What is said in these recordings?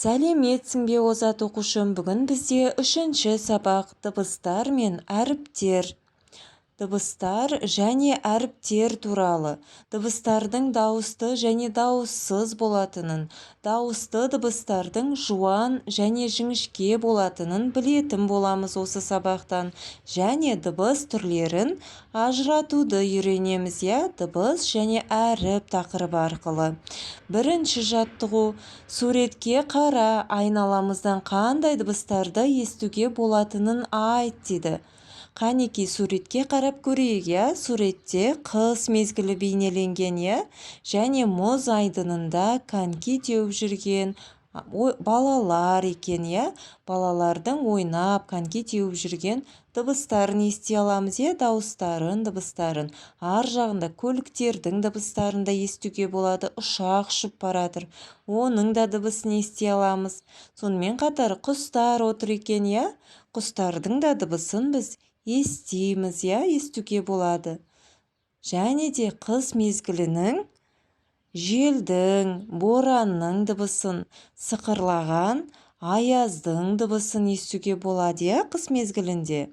Сәлеметсің бе, озат оқушым! Бүгін бізде үшінші сабақ: дыбыстар мен әріптер. Дыбыстар және әріптер туралы, дыбыстардың дауысты және дауыссыз болатынын, дауысты дыбыстардың жуан және жіңішке болатынын білетін боламыз осы сабақтан. Және дыбыс түрлерін ажыратуды үйренеміз, иә, дыбыс және әріп тақырыбы арқылы. Бірінші жаттығу. Суретке қара, айналамыздан қандай дыбыстарды естуге болатынын айт, дейді. Қанекей, суретке қарап көрейік, иә. Суретте қыс мезгілі бейнеленген, иә, және мұз айдынында коньки теуіп жүрген балалар екен, иә. Балалардың ойнап, коньки теуіп жүрген дыбыстарын ести аламыз, иә, дауыстарын, дыбыстарын. Ар жағында көліктердің дыбыстарын да естуге болады. Ұшақ ұшып баратыр, оның да дыбысын ести аламыз. Сонымен қатар құстар отыр екен, иә. Құстардың да дыбысын біз естиміз, иә, естуге болады. Және де қыс мезгілінің желдің, боранның дыбысын, сықырлаған аяздың дыбысын естуге болады, иә, қыс мезгілінде.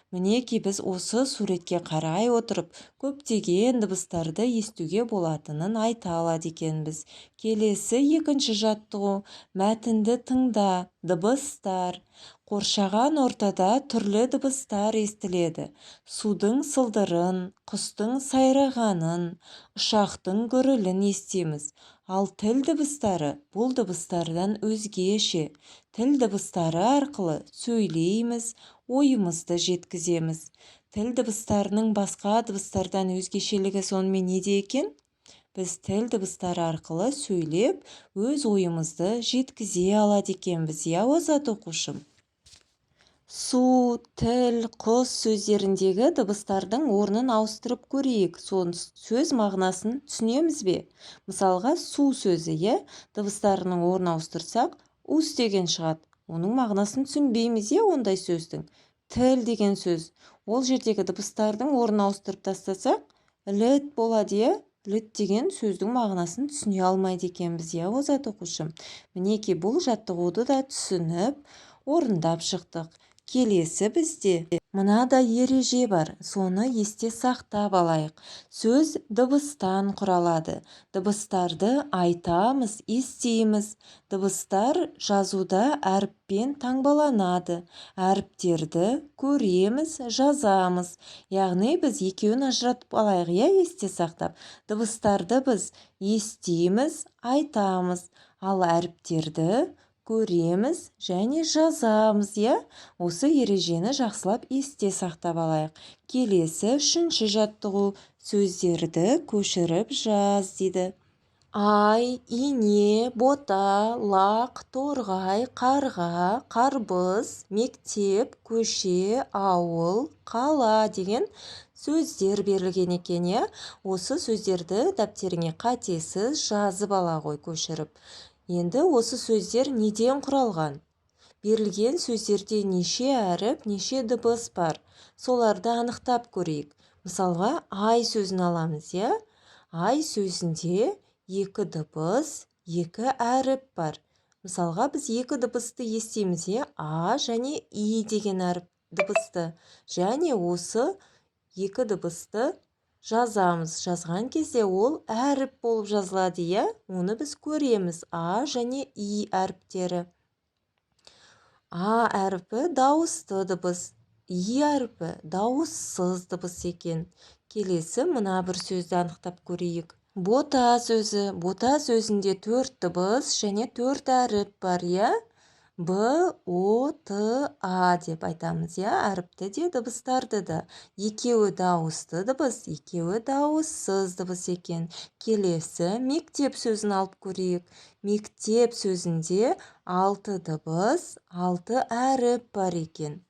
Мінекей, біз осы суретке қарай отырып, көптеген дыбыстарды естуге болатынын айта алады екенбіз. Келесі екінші жаттығу. Мәтінді тыңда. Дыбыстар. Қоршаған ортада түрлі дыбыстар естіледі. Судың сылдырын, құстың сайрағанын, ұшақтың гүрілін естиміз. Ал тіл дыбыстары бұл дыбыстардан өзгеше. Тіл дыбыстары арқылы сөйлейміз, ойымызды жеткіземіз. Тіл дыбыстарының басқа дыбыстардан өзгешелігі сонымен неде екен? Біз тіл дыбыстары арқылы сөйлеп, өз ойымызды жеткізе алады екенбіз, иә, озат оқушым. Су, тіл, құс сөздеріндегі дыбыстардың орнын ауыстырып көрейік. Сон сөз мағынасын түсінеміз бе? Мысалға, су сөзі, иә, дыбыстарының орнын ауыстырсақ, ус деген шығады. Оның мағынасын түсінбейміз, иә, ондай сөздің. Тіл деген сөз, ол жердегі дыбыстардың орнын ауыстырып тастасақ, літ болады, иә. Літ деген сөздің мағынасын түсіне алмайды екенбіз, иә, озат оқушым. Мінекей, бұл жаттығуды да түсініп, орындап шықтық. Келесі бізде мынадай ереже бар, соны есте сақтап алайық. Сөз дыбыстан құралады. Дыбыстарды айтамыз, естиміз. Дыбыстар жазуда әріппен таңбаланады. Әріптерді көреміз, жазамыз. Яғни біз екеуін ажыратып алайық, иә, есте сақтап. Дыбыстарды біз естиміз, айтамыз, ал әріптерді көреміз және жазамыз, иә. Осы ережені жақсылап есте сақтап алайық. Келесі үшінші жаттығу. Сөздерді көшіріп жаз, дейді. Ай, ине, бота, лақ, торғай, қарға, қарбыз, мектеп, көше, ауыл, қала деген сөздер берілген екен, иә. Осы сөздерді дәптеріңе қатесіз жазып ала ғой, көшіріп. Енді осы сөздер неден құралған? Берілген сөздерде неше әріп, неше дыбыс бар, соларды анықтап көрейік. Мысалға, ай сөзін аламыз, иә. Ай сөзінде екі дыбыс, екі әріп бар. Мысалға, біз екі дыбысты естиміз, иә, а және и деген әріп, дыбысты. Және осы екі дыбысты жазамыз. Жазған кезде ол әріп болып жазылады, иә. Оны біз көреміз: а және и әріптері. А әрпі дауысты дыбыс, и әрпі дауыссыз дыбыс екен. Келесі мына бір сөзді анықтап көрейік. Бота сөзі. Бота сөзінде төрт дыбыс және төрт әріп бар, иә. Б, О, Т, А деп айтамыз, иә, әріпті де, дыбыстарды да. Екеуі дауысты дыбыс, екеуі дауыссыз дыбыс екен. Келесі мектеп сөзін алып көрейік. Мектеп сөзінде алты дыбыс, алты әріп бар екен.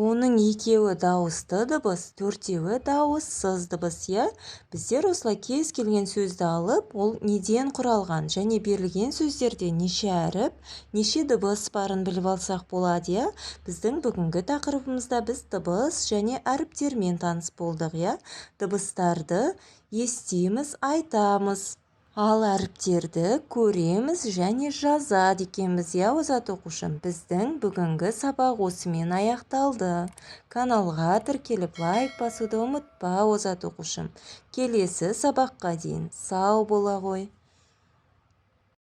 Оның екеуі дауысты дыбыс, төртеуі дауыссыз дыбыс, иә. Біздер осылай кез келген сөзді алып, ол неден құралған және берілген сөздерде неше әріп, неше дыбыс барын біліп алсақ болады, иә. Біздің бүгінгі тақырыбымызда біз дыбыс және әріптермен таныс болдық, иә. Дыбыстарды естиміз, айтамыз. Ал әріптерді көреміз және жазады екенбіз, иә, озат оқушым? Біздің бүгінгі сабақ осымен аяқталды. Каналға тіркеліп, лайк басуды ұмытпа, озат оқушым. Келесі сабаққа дейін сау бола ғой.